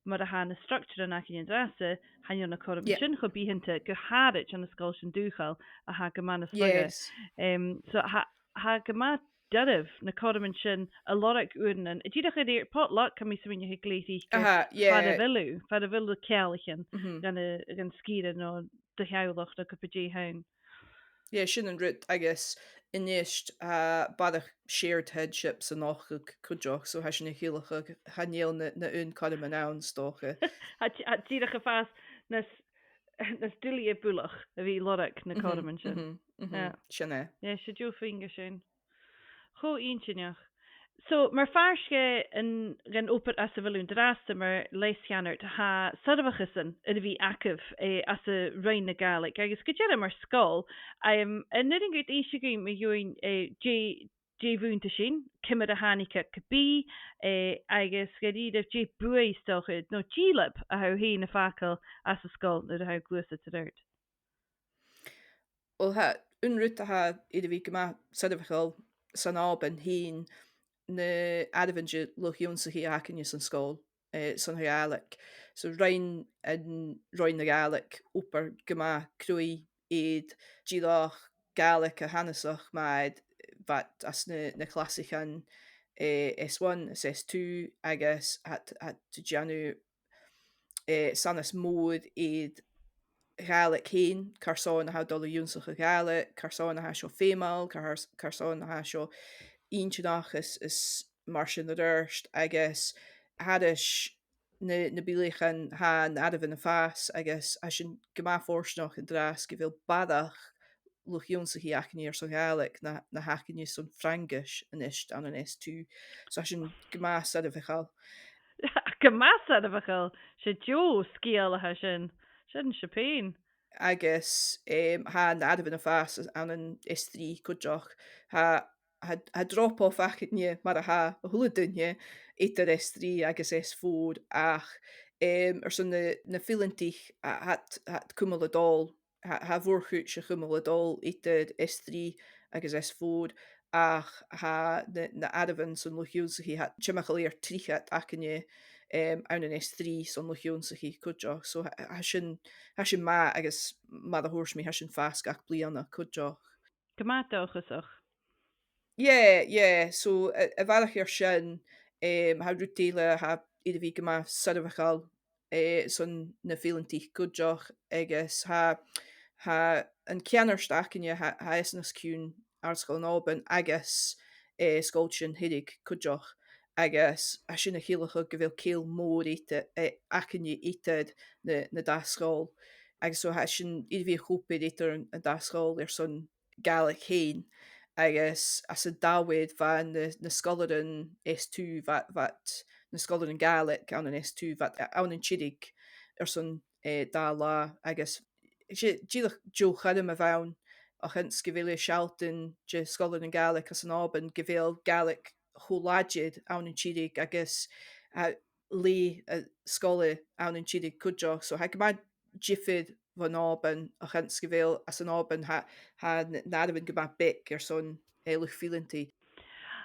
mar a tha na structaran againn an-dràsta, chan eil na cothroman sin cho bitheanta, gu h-àraid ann an sgoiltean dùthchail a tha gu math nas lugha. Em, so tha, tha e gu math doirbh na cothroman sin a lorg uaireannan. Dìreach a rèir potluck, tha mi a' smaoineachadh, glè thric, far a bheil thu, far a bheil thu ceanglaichean dhan a, dhan sgìre no do theaghlach no ge b' e dè th' ann. Yeah, sin an rud, agus a-nis, uh, barrachd shared headships a' nochdadh cuideachd, so tha sin a' ciallachadh, chan eil na, na aon cothroman ann, 's dòcha. Tha, tha dìreach a' fàs nas, nas duilghe buileach a bhith a' lorg na cothroman sin. Yeah. Sin e. Yeah, 's e deagh phuing a tha sin. Cho inntinneach. So, mar phàirt dhen, dhen obair anns a bheil thu an-dràsta mar leas-cheannard, tha soirbheachasan air a bhith agaibh, eh, anns a' Roinn na Gàidhlig, agus gu dearbh mar sgoil, em, an urrainn dhut innse dhuinn mu dheidhinn, eh, dè, dè bh' annta sin, ciamar a thàinig e gu bith, eh, agus gu h-àraidh dè buaidh 's dòcha, no dìleab a tha thu fhèin a' fàgail anns an sgoil nuair a tha thu a' gluasad air adhart? Well, tha, aon rud a tha air a bhith gu math soirbheachail san Alba fhèin, na h-àireamhan de luchd-ionnsachaidh a th' againne san sgoil, eh, son a' Ghàidhlig. So rinn an Roinn na Gàidhlig obair gu math cruaidh air dìreach Gàidhlig a tha annasach mar bha iad anns na, na clasaichean, eh, S one is S two agus tha, tha iad a' dèanamh eh, sanas mòr air Gàidhlig fhèin, carson a tha dol a dh'ionnsachadh Gàidhlig, carson a tha seo feumail, car-, carson a tha seo inntinneach is, is mar sin air adhart, agus thairis na, na billeachan tha na h-àireamhan a' fàs, agus tha sinn gu math fortanach an-dràsta gu bheil barrachd luchd-ionnsachaidh againne airson Gàidhlig na, na th' againne son Fraingis a-nis ann an S two. So tha sin gu math soirbheachail. Gu math soirbheachail, 's e deagh sgeul a tha sin. Sin sibh fhèin. Agus, em, tha na h-àireamhan a' fàs ann an S three cuideachd. Tha, tha, tha drop-off againne mar a tha a h-uile duine eadar S three agus S four, ach, em, airson na, na fileantaich, tha, tha, tha cumail a' dol tha, tha a' mhòr-chuid a' cumail a' dol eadar S three agus S four, ach tha na, na h-àireamhan son luchd-ionnsachaidh, tha timcheall air trithead againne, em, ann an S three son luchd-ionnsachaidh cuideachd. So tha, tha sin, tha sin math agus mar a thuirt mi, tha sin fàs gach bliadhna cuideachd. Gu math dòchasach. Yeah, yeah. So, a, a bharrachd air sin, em, tha rud eile, tha e air a bhith gu math soirbheachail, eh, son na fileantaich cuideachd, agus tha, tha an ceannard againne, tha, tha esan os cionn Àrd-sgoil an Òbain agus, eh, Sgoil Chinn Thiriodh cuideachd, agus tha sin a' ciallachadh gu bheil ceangal mòr eadar, eh, againne eadar na, na dà sgoil. Agus so tha sin air a bhith a' co-obair eadar an, an dà sgoil airson Gàidhlig fhèin, agus anns an dà uair bha na, na sgoilearan S two, bha, bha na sgoilearan Gàidhlig ann an S two, bha iad ann an Tiriodh airson, eh, dà latha, agus 's e dìreach deagh chothrom a bh' ann, ach an sgioba eile, sealltainn do sgoilearan Gàidhlig às an Òban gu bheil Gàidhlig cho làidir ann an Tiriodh agus, eh, leth, eh, sgoile ann an Tiriodh cuideachd. So tha e gu math diofar bhon Òban, ach an sgioba eile às an Òban, tha, tha n-, an àireamh gu math beag airson, eh, luchd-fileantaich.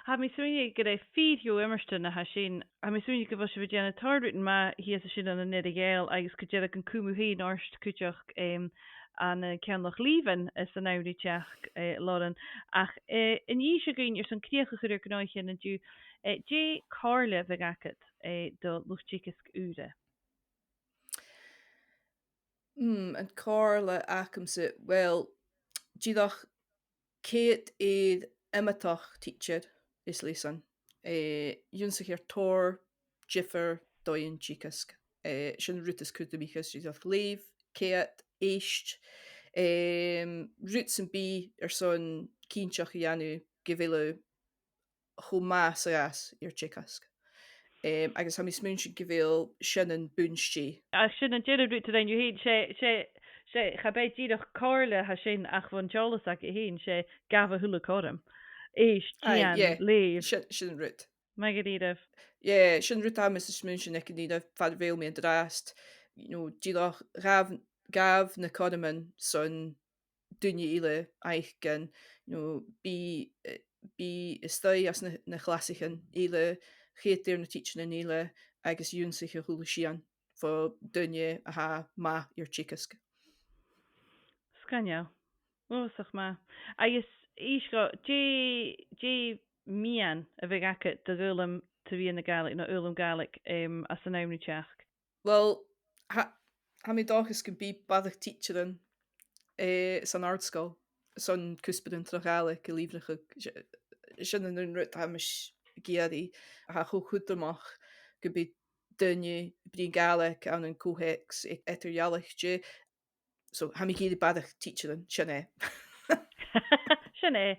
Tha mi a' smaoineachadh gur e fìor dheagh iomairtean a tha sin. Tha mi a' smaoineachadh gu bheil sibh a' dèanamh tòrr rudan math shìos an sin ann an Earra-Ghàidheal, agus gu dearbh gun cùm thu fhèin ort cuideachd, em, ann an, eh, Ceann Loch Lìobhann, eh, san àm ri teachd, eh, Lauren. Ach, eh, an innis thu dhuinn airson crìoch a chur air gnothaichean an-diugh, eh, dè a' chomhairle a bhiodh agad, eh, do luchd-teagaisg ùra? Mm, an comhairle agamsa, well, dìreach ceud air iomadach tidsear is leasan. Eh, ionnsaichear tòrr diofar dhòighean teagaisg. Eh, sin an rud as cudromaiche, is dìreach leugh, ceud, èist, em, rud sam bith airson cinnteach a dhèanamh gu bheil thu cho math 's a ghabhas air teagasg. Em, agus tha mi a' smaoineachadh gu bheil sin am bun-stèidh. Ach sin an dearbh rud a rinn thu fhèin, 's e, 's e, 's e, cha b' e dìreach comhairle a tha sin ach bhon t-eòlas agad fhèin, 's e gabh a h-uile cothrom. Èist, aye, dèan, yeah, leugh. Sin, sin an rud. Math dha-rìribh. Yeah, sin an rud a tha mise a' smaoineachadh aig an ìre mhath far a bheil mi an-dràsta. You know, dìreach gabh, gabh na cothroman son daoine eile fhaicinn, you know, bi, eh, bi a-staigh anns na, na clasaichean eile, coimhead air na tidsearan eile, agus ionnsaichidh a h-uile sìon bho dhaoine a tha math air teagasg. Sgoinneil. Uabhasach math. Agus innis dhomh, dè, dè am miann a bhiodh agad do dh'fhoghlam tro mheadhan na Gàidhlig, no fhoghlam Gàidhlig, em, anns an àm ri teachd? Well, tha, tha mi an dòchas gum bi barrachd tidsearan, eh, san àrd-sgoil, son cuspairean tro Ghàidhlig a lìbhrigeadh. S-, sin an aon rud a tha mise ag iarraidh, tha e cho cudromach gum bi daoine a' bruidhinn Gàidhlig ann an co-theacs e-, eadar-dhealaichte. So, tha mi ag iarraidh barrachd tidsearan, sin e. Sin e.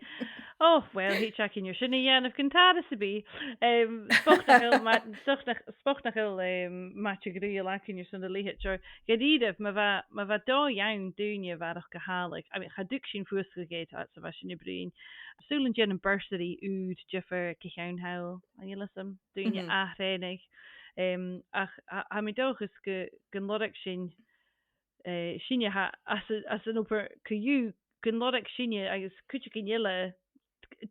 Oh, well, thèid againn air sin a dhèanamh gun tàiris sam bith. Em, 's bochd nach eil ma-, 's bochd nach, 's bochd nach eil, em, maide gu leòr againn airson a leithid, sure. Gu dearbh, ma bha, ma bha dòigh ann daoine a bharrachd a thàladh, I mean, cha tug sinn fuasgladh air, tha, 's a bha sinn a' bruidhinn. Saoil an dèan am bursary ùr diofar aig a' cheann thall, an uile sìon, daoine, mhm, a thrèanadh. Em, ach, tha, tha mi an dòchas gu, gun lorg sinn eh, sinne a tha anns a', anns an obair co-dhiù, gun lorg sinne agus cuideigin eile,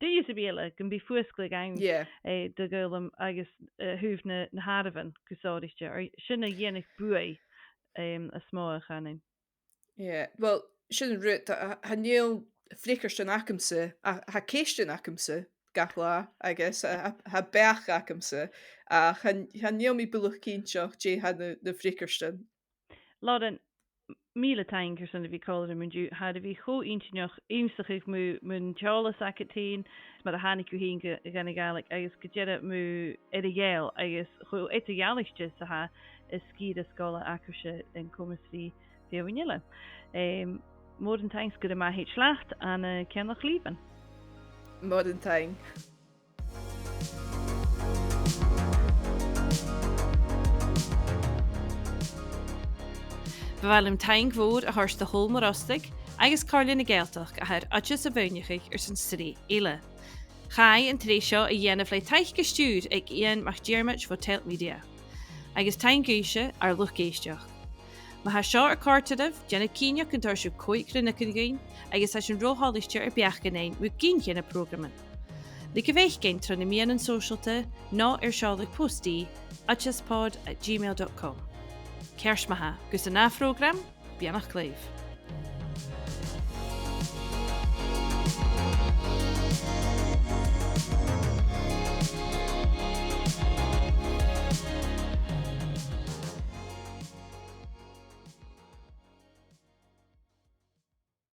duine sam bith eile, gum bi fuasgladh ann, yeah, eh, do dh'fhoghlam agus, eh, a thaobh na, na h-àireamhan gu sònraichte, oir sin a dhèanadh buaidh, em, as motha, chanainn. Yeah, well, sin an rud, tha, tha, chan eil freagairtean agamsa, a, tha ceistean agamsa gach latha, agus tha, tha, tha beachd agamsa, ach chan, chan eil mi buileach cinnteach dè tha na, na freagairtean. Lauren, m-, mìle taing airson a bhith còmhla rium an-diugh. Tha e air a bhith cho inntinneach ionnsachadh mu, mun t-eòlas agad fhèin, is mar a thàinig thu fhèin gu, gu na Gàidhlig, agus gu dearbh mu Earra-Ghàidheal, agus cho eadar-dhealaichte 's a tha an sgìre sgoile agaibhse an coimeas ri feadhainn eile. Em, mòran taing, 's gur math thèid leat ann an, eh, Ceann Loch Lìobhann. Mòran taing. Bu mhath leam taing mhòr a thoirt do Shabhal Mòr Ostaig agus Comhairle na Gàidhealtachd a tha air oideas a mhaoineachadh airson sreath eile. Chaidh an t-sreath seo a dhèanamh le taic is stiùir aig Iain MacDhiarmaid bho Telt Media. Agus taing dhuibhse, ar luchd-èisteachd. Ma tha seo air còrdadh ribh, dèanaibh cinnteach gun toir sibh còig rionnagan dhuinn, agus tha sinn ro thoilichte ur beachdan fhaighinn mu gin de na prògraman. Leigibh fios thugainn tro na meadhanan sòisealta no air seòladh post-d, oideas pod at gmail dot com. Ceart ma-thà, gus an ath phrògram, beannachd leibh.